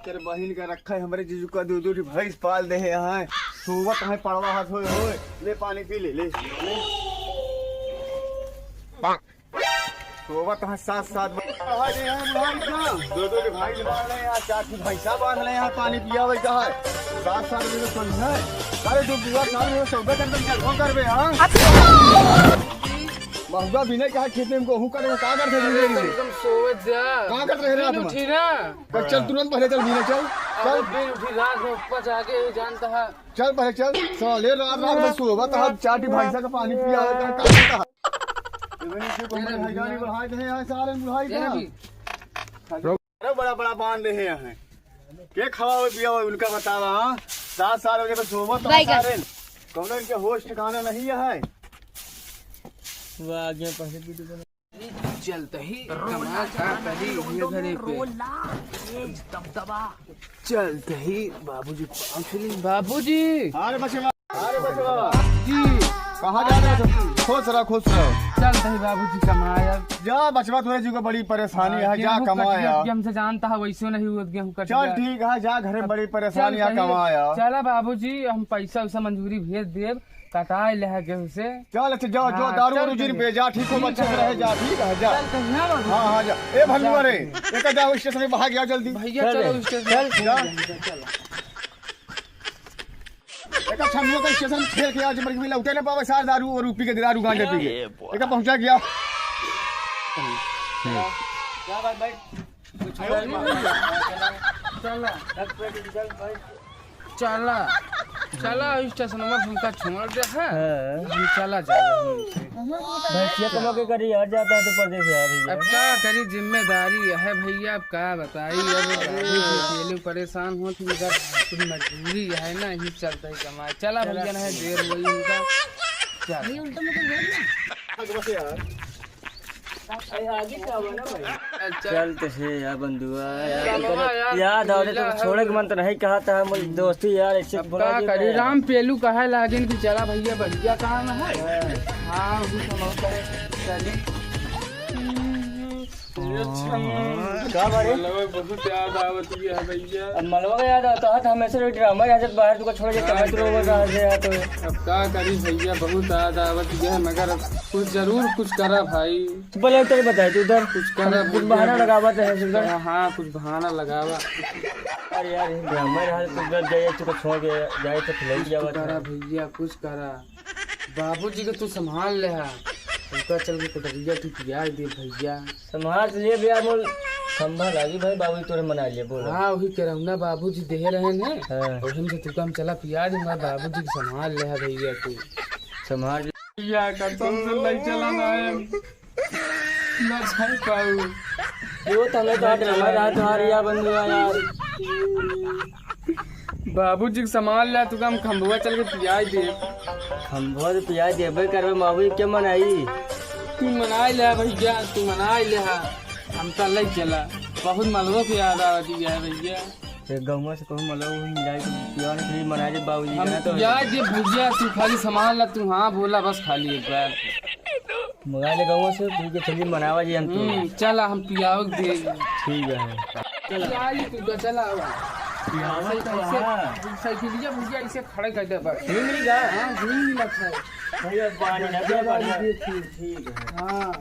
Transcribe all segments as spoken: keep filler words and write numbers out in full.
तेरे बहिन का रखा है, हमरे जीजू का दो दो ठी भैंस पाल दे है यहाँ। सोवत है पड़वा हाथ होए होए। ले पानी पी ले, ले, ले। सोवत है सात सात बजे। दो दो ठी भैंस बांध ले यहाँ, चार ठी भैंसा बांध ले यहाँ, पानी पियावे का है। सात सात बजे तो संझा है। अरे तू बुआ काम हो, सौदा कर दे, चल, फोन करबे, हाँ? महुआ बिना कहा खेत में गोहूं करे, का करते थे? एकदम सोवत जा। का करते रहे रात में? उठी ना। पर चल, तुरंत पहले चल, बिना चल। अरे चल। बिन उठी रात में ऊपर जाके ही जानता है। चल पहले चल। साले रात रात में सोवत है, चार ठी भैंसा का पानी पिया है, का करता है? ये बनी से कमर हैरानी बढ़ाए थे यहाँ, साले बुढ़ाई तेरा का। भी। अरे बड़ा बड़ा बांध दे हैं यहाँ। के खवावे पियावे उनका बतावा, हाँ? सात साल हो गए तो सोवत तो बैगन। सारे। कौनो इनके होश ठिकाना नहीं है। वाह, आगे पहले वीडियो बना। चलते ही कमा का करी ये घरे पे। चलते ही बाबूजी पाँव छू ली। बाबूजी। अरे बचवा, अरे बचवा। जी। कहाँ जा रहे हो? खुश रहो, खुश रहो। चलते ही बाबूजी कमाए अब। जा बचवा, तोरे जी को बड़ी परेशानी है, जा गेहूं कट कमाए गया, आ। हमसे जानता है, वैसे नहीं हुआ, गेहूं कट चल गया। ठीक है, जा घरे, बड़ी परेशानी है, चलते ही कमाए आ। चला बाबूजी, हम पैसा वैसा मंजूरी भेज देब। कटाए ले है गेहूं से। चल, अच्छा, जाओ, जो हाँ, दारू चल वारू जिन देंगे। पे जा, ठीक हो, ठीक अच्छे से है। रहे, जा, ठीक है, जा। चल, तो यहाँ बाबू। हाँ, हाँ, जा। ए, भलुआ रे, जा। एक जाओ, स्टेशन में बाहर गया जल्दी। भैया, चल, चलो, स्टेशन। चल, जा। चल। एक छमियों का स्टेशन में खेल के आज मर गई, लौटे ना पावे, सार दारू और पी के, दारू गांजा पी के। एक पहुंचा गया। क्या बात भाई? चला, चला, स्टेशनवा हमका छोड़ दे है। हाँ। हम चला जाए। भैंसिया तो लोग के करी यार, जाता है तो परदेस है भैया। अब का करी, जिम्मेदारी है भैया, अब का बताई, अब बाबू जी अकेले परेशान हो, तो इधर कुछ मजबूरी है ना, यही चलता ही कमाए। चला चला। भैया, नहीं देर हुई इनका। चल। ये उल्टा मुल्टा बोल ना। चल तो से यार बंधुआ, यार, चलो यार, याद आवत तो छोड़े के मन तो नहीं कहत है, मोर दोस्ती यार, ऐसे अब का करी, राम पेलू कहे लागिन कि चला भैया, बढ़िया काम है। हाँ, वही तो मौका है, चली। का बारे? मलवा बहुत याद आवत है भैया। अब मलवा का याद आता है तो हमेशा रोज ड्रामा यहाँ से बाहर तुका छोड़ के हाँ, तब तो रोवा रहा है यार तो। अब का करी भैया, बहुत याद आवत है, मगर अब कुछ जरूर कुछ करा भाई। बोले तो बताए तू उधर कुछ करा कुछ भैया। बहाना लगावा तो है उधर। हाँ, हाँ, कुछ बहाना लगावा। अरे यार, ये ड्रामा यहाँ से तुका जाए, तुका छोड़ के जाए तो खिलाई कुछ जावा करा था। भैया, कुछ करा। बाबूजी के तू संभाल ले हा। उनका चल के कटरिया तू पिया दे भैया। संभाल ले भैया, मोल खंभा लागी भाई, बाबूजी तोरे मना लिए, बोलो। हाँ, वही केरौना बाबूजी देहे रहे ने। हाँ। वही से तू काम चला पिया दे, हमारे बाबूजी के संभाल ले हा भैया तू। संभाल ले। भैया, कसम से नहीं चला ना है। ना छाई पाऊ। वो तो हमें तो ड्रामा रहा तुम्हारे यार बंधुआ यार। बाबूजी के संभाल ला, तू हम खंभवा चल के पियाई दे। खंभवा तो पियाई देबे करबे, बाबूजी के मनाई? तू मनाई ले भैया, तू मनाई ले हा। हम तो लई चला, बहुत मलबो के याद आवत है भैया। ये गौवा से कहूँ मतलब वो मिलाई के पियावा ने फिर मनाई दे बाबूजी हम के ना तो। पियाई दे भैया, तू खाली संभाल ला, तू हाँ बोला बस खाली एक बार। मंगा ले गौवा से, पी के चली मनावा जी हम तू। हम्म, चला हम पियावक दे। ठीक है। चला। पियाई तू तो चला आवा। पियावा तो ऐसे, हाँ। साइकिलिया भैया ऐसे खड़े कर दे बस। घूम ली का? हाँ, घूम ली लगता है। भैया पानी ना दे, पानी। ठीक, ठीक है। हाँ।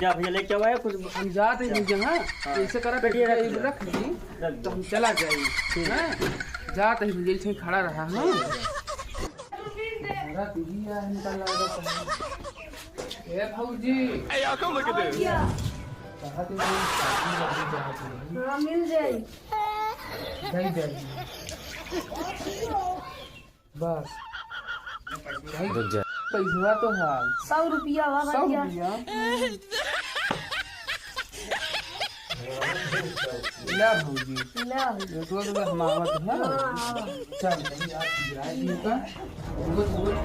जा भैया लेके आवा कुछ। हम जाते हैं भैया, हाँ? हाँ। ऐसे करा कटिया रख भैया, दे। रख ली। रख दो। तो हम चला जाए। ठीक। हाँ? जाते हैं भैया, ऐसे खड़ा रहा, हाँ? हमारा तो ये है, इनका लगा था। ए भौजी। Hey, y'all, come look at this. कहाँ के कोई शादी वादी जहाँ पे है? हाँ, मिल जाई। दे दे। बस। रुक जा। पैसवा तो है। सौ रुपया हुआ सौ भैया। रुपया? ला भौजी। ला। ये तो, तो हम आवत है। हाँ, हाँ। चल, भैया, आप जाए इनका। रुक, रुक।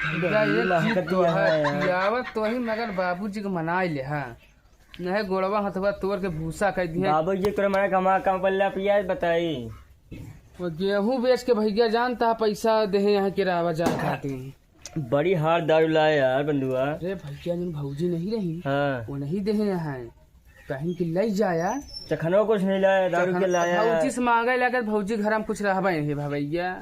भैया, एक चीज तो है, पियावत तो ही मगर बाबूजी के मनाई ले, हाँ। नहीं गोड़वा हथवा तोड़ के भूसा कर दिए। बाबूजी तोरे मना कमा, कमा पल्ला पिया बताई। वो गेहूं बेच के भैया जानता है पैसा देहे यहाँ किरावा जाए खातिर। बड़ी हार दारू लाए यार बंधुआ। अरे भैया, जौन भौजी नहीं रही, हाँ। वो नहीं देहे हैं, कहीं कि लई जाया। चखनो कुछ नहीं लाया, दारू के लाया। भौजी से मांगे लगे, भौजी घर में कुछ रहबे नहीं भैया।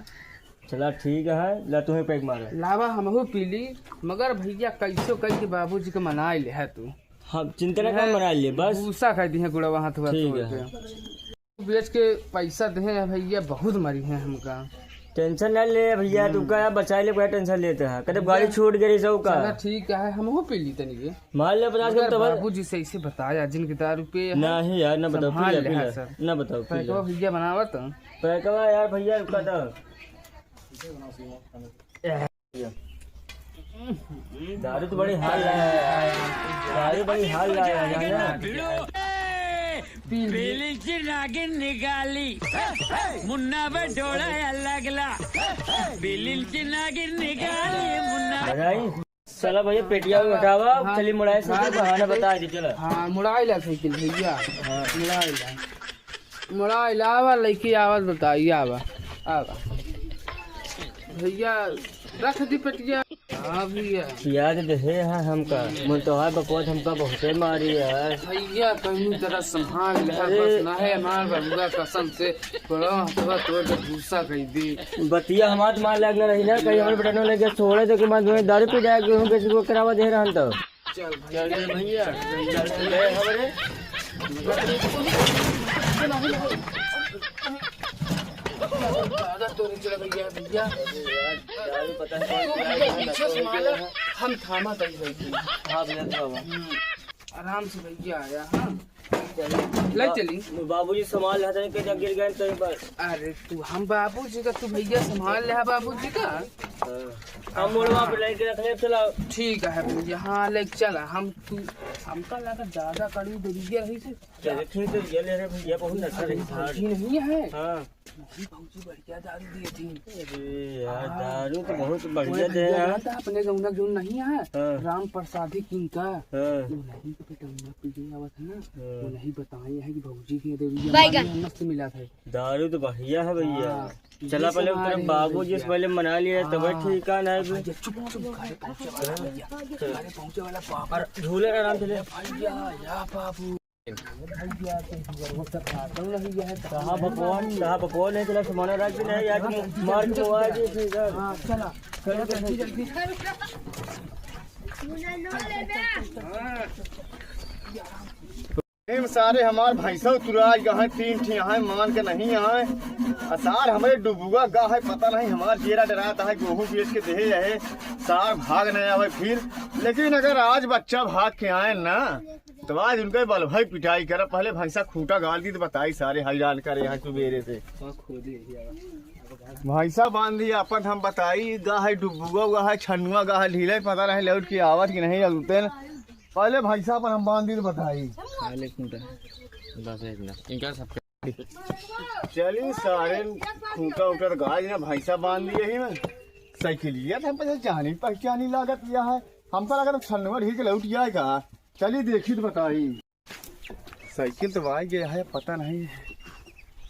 चला ठीक है, ला तुम्हें पैक मारे। लावा हमहू पी ली, मगर भैया कैसो कह के बाबूजी के मनाई ले है तू। हाँ, चिंता ना कर, मनाई ले बस। गुस्सा कर दी है गुड़वा हाथ हुआ ठीक तोड़ है। के। बेच के पैसा दे हैं भैया, बहुत मरी है हमका। टेंशन ना ले भैया, तू हम्म। का बचाई ले, क्या टेंशन लेते हैं? कदे गाड़ी भैया, छूट गई सब का। चला ठीक है, हमहू पी ली तनी के। मार ले पचास मगर ग्राम तो बस। बाबूजी से इसे बताया, जिनके दारू पे है, नहीं यार, ना बताओ, पी संभाल ले, ले, पी है ले। सब। ना बताओ, पी पैकवा ले। भैया बनावत। पैकवा यार भैया, रुका तो। दारू तो बड़ी हाल लाया है यार। दारू बड़ी हाल लाया है यार। बिलीची नागिन निघाली, मुन्ना बटोळा लागला। बिलीची नागिन निघाली, मुन्ना। चला भैया, पेटिया उठावा, हाँ। चली मुड़ाई से हाँ, बहाना बता दी, चला। हाँ, मुड़ाई ला साइकिल भैया। हाँ। मुड़ाई ला। मुड़ाई ला, आवा, लइके आवत बताई, आवा, आवा। भैया, रख दी पेटिया। हाँ भैया। याद देहे है हमका, मुन तो है बकवास हमका बहुते मारी यार। भैया, कहीं तरह संभाल ले, अरे। बस ना है हमार बबुआ कसम से, बड़ा हथवा तोड़ के भूसा कह दी। बतिया हमार मार लगना रही ना, कहीं हमारे बेटा ने लेके छोड़े तो कि मैं दारू पी जाए, गेहूं बेच के करावा दे रहन तो। चल चल रे भैया, चल रे हमरे। दादा तोरे चला भैया, भैया। अरे यार, दारू पता है कौन सी है, पीछे से माला, हम थामा तई बैठे। हाँ भैया, थामा। हम्म, आराम से भैया आया, हाँ। चल। ले चली। बाबूजी संभाल रहा था, कहीं गिर गए तो एक बार। अरे तू हम बाबूजी का, तू भैया संभाल ले बाबूजी का। हाँ। हम मोड़वा पे लेके रख ले, चला। ठीक है भैया, हाँ, लेके चला। हम तू, हमका लगा ज्यादा कड़वी दे दिया रही से। चले, ठीक है, ये ले रहे भैया, बहुत अच्छा अरे, रही था। भौजी नहीं है। हाँ। नहीं, भौजी बढ़िया दारू दिए थी। अरे यार, हाँ। दारू तो बहुत बढ़िया ओए दे भैया, रहा। जानता अपने गौना जौन नहीं है, हाँ। राम प्रसादी किंग का। हाँ। वो नहीं तो बेटा, पी के आवत है ना, हाँ। वो नहीं बताए है कि भौजी के देवी बैगन। मस्त मिला था। दारू तो बढ़िया है भैया। हाँ, चला ये पहले सामान उतरे है बाबूजी से भैया। पहले मना लिया, तब हाँ। ठीक है ना। भैया, चुप, चुप, घरे पहुंचे वाला भैया। चल। घरे पहुंचे वाला बाबू। और झूले आराम से ले। भैया, या बाबू। भैया, तो वो सब बातों नहीं है। कहाँ भगवान, कहाँ भगवान है, चला समाना राज भी नहीं, आज मार के वो आ गए थे इधर। हाँ, चला। चल, चल, चल, चल। इन सारे हमार भैंसा उतराज गा है, तीन ठी है, मान के नहीं है। आ सार हमरे डुबुआ गा है, पता नहीं हमार जेरा डरात है, गेहूं बेच के देहे है, सार भाग नहीं आवे फिर। लेकिन अगर आज बच्चा भाग के आए ना, तो आज उनका बल भाई पिटाई करे, पहले भैंसा खूंटा गाल दी तो बताई सारे हैरान करे यहाँ सुबेरे से। भैंसा बांध दी अपन हम बताई, गा है डुबुआ, गा है छन्नुआ, गा है ढीले, पता नहीं लौट के आवत कि नहीं लौटे। पहले भैंसा पर हम बांध दी तो बताई। खा ले खूंटा। बस एक मिनट। इनका सबके चली सारे खूंटा उटा तो गाज ना भैंसा बांध दी यही में। साइकिलिया तो हमका जानी पहचानी लागत यह है। हमका लगा तो छन्नुआ ढील के लौट जाएगा। चली देखी तो बताई। साइकिल तो आ गया है, पता नहीं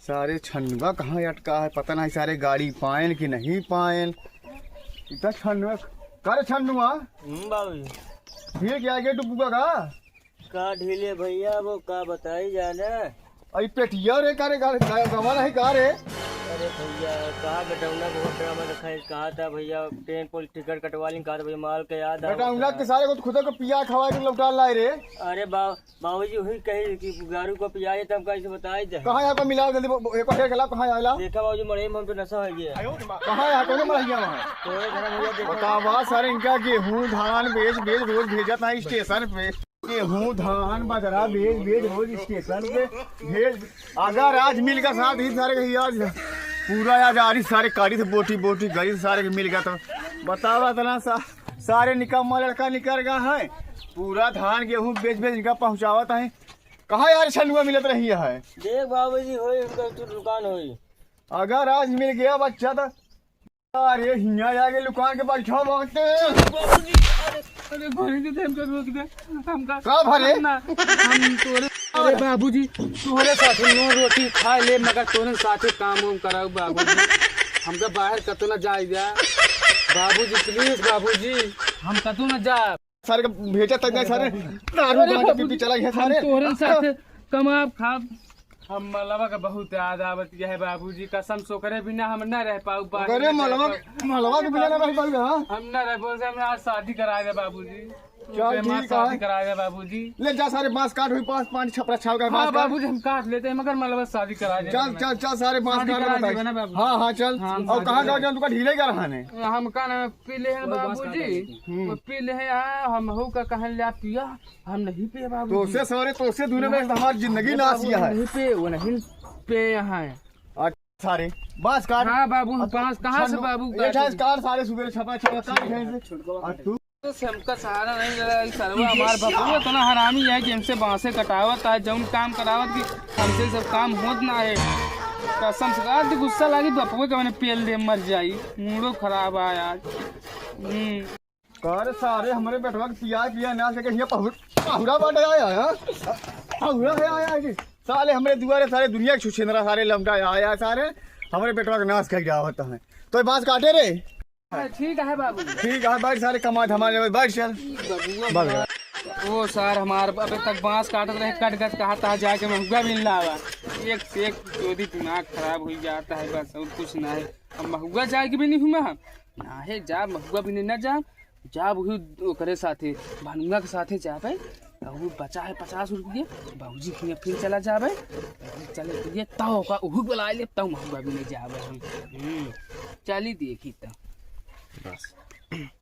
सारे छन्नुआ कहाँ अटका है, पता नहीं सारे गाड़ी पाएन कि नहीं पाएन। इतना छन्नुआ, का रे छन्नुआ? हम्म, बाबूजी। ढील के आगे डुबुआ का? का ढीले भैया, वो का बताई जाने? अई पेटिया रे, का रे, का रे, का, गवा नहीं का रे? अरे भैया, कहा बेटौना बहुत ड्रामा दिखाई, कहा था भैया, ट्रेन पर टिकट कटवा ली, कहा था भैया, माल के याद आ बेटौना के सारे को खुदे को पिया खवा के लौटा लाए रे। अरे बा-, बाबूजी वही कही कि गारू को पियाए तब कैसे बताई दे। कहाँ यहाँ पर मिला जल्दी, वो, एक बार खेला, कहाँ आला? देखा बाबूजी, मड़ई में हम तो नशा हो गया। कहाँ यहाँ, कौन मर गया वहाँ? तो ये घर में भैया देखो। बतावा सर, इनका गेहूं धान बेच बेच रोज भेजत है स्टेशन पे। गेहूं धान बजरा बेच बेच रोज स्टेशन पे भेज। अगर आज मिल गया साथ ही सारे के आज पूरा आज आ रही सारे गाड़ी से बोटी बोटी गई सारे के मिल गया तो बतावा इतना सा। सारे निकम्मा लड़का निकल गया है, पूरा धान गेहूं बेच बेच इनका पहुंचावत है। कहाँ यार छनुआ मिलत रही है? देख बाबूजी, होई उनका एक ठो दुकान होई। अगर आज मिल गया बच्चा तो अरे हिया आगे लुकान के बैठा बाटे। बाबूजी, अरे, अरे, घरे दे दे, हमका रोक दे, हमका का भरे? ना, हम तोरे अरे बाबूजी, तोहरे साथे नून रोटी खा ले, मगर तोहरे साथे काम वाम कराऊ बाबूजी। हमका बाहर कतो ना जाए जा। बाबूजी, please बाबूजी, हम कतू न जाब। सारे का भेजा तक नहीं, सारे दारू अरे गांजा पी पी बाबूजी, चला है हम सारे। तोहरे साथे कमाब खाब। हम मलबा के बहुत याद आवत है बाबूजी, कसम से ओकरे बिना हम न रह पाऊ। अरे मलबा, मलबा के बिना ना रह पाऊ, हाँ? हम न रह पाऊ, से हमरा आज शादी करा दे बाबूजी। चल, ठीक है। शादी करा दे बाबूजी। ले जा सारे बांस काट, हुई पाँच, पाँच छपरा छाव का हाँ बांस काट। बाबूजी, हम काट लेते हैं, मगर मलबा शादी करा दे। चल, चल, चल, सारे बांस शादी काट करा बता। देबे ना बाबूजी। हाँ, हाँ, चल। हाँ, और शादी कहाँ करा जाओ, तुमका ढीले ही रहा ने? हमका ना पी ले हैं कोई बांस काट बाबूजी। लेते हैं। हम्म। वो पी ले हैं, हाँ, हम हो का कहन ले आप पिया, हम नहीं पिए बाबूजी। तो से सारे, तो से दूर में हमारी जिंदगी वो नाश बाबू किया है। नहीं पिए, वो नहीं पिए यहाँ है। अच्छा, सारे बांस काट। हाँ बाबू, हम अब बांस कहाँ से छन्नू, बाबू ये काटेंगे? ठास काट सारे, सुबह छपा छपा काट यहाँ से। और तू तो से हमका सहारा नहीं लगा, ई सरवा हमार बबुआ इतना हरामी है कि हमसे बांसे कटावत है, जौन काम करावत कि हमसे सब काम होत ना है। कसम से आज गुस्सा लागी, बपुए का मैंने पेल दे, मर जाई, मूडो खराब है आज। हम्म। अरे सारे हमरे बेटवा के पिया पिया नाश करके हियाँ पहुर-, पहुरा बाटे आया है, हाँ? पहुरा है आया है जी। साले हमरे दुआरे सारे दुनिया के छुछेंदरा सारे लमटा आया है सारे, हमरे बेटवा के नाश कर जावत है। तो बांस काटे रे। हाँ, ठीक है बाबू। ठीक है, बैठ सारे, कमा धमा लेवे, बैठ चल। ई बबुआ भाग। वो सार हमार अबे तक बांस काटत रहे, कट गट कहा था जाके महुआ भी नहीं लावा। एक से एक चोदी दिमाग खराब हो जाता है, बस और कुछ ना है। अब महुआ जाए के भी नहीं हुआ हम। ना है जा महुआ भी नहीं ना जा, जा वही ओकरे साथे, भनुआ के साथे जाबे। और वो बचा है पचास रुपये, बाबूजी के फिर चला जाबे। चले तो ये तौ का उहू बुला ले, तौ महुआ भी नहीं जाबे हम। हम्म, चली देखी तो। बस।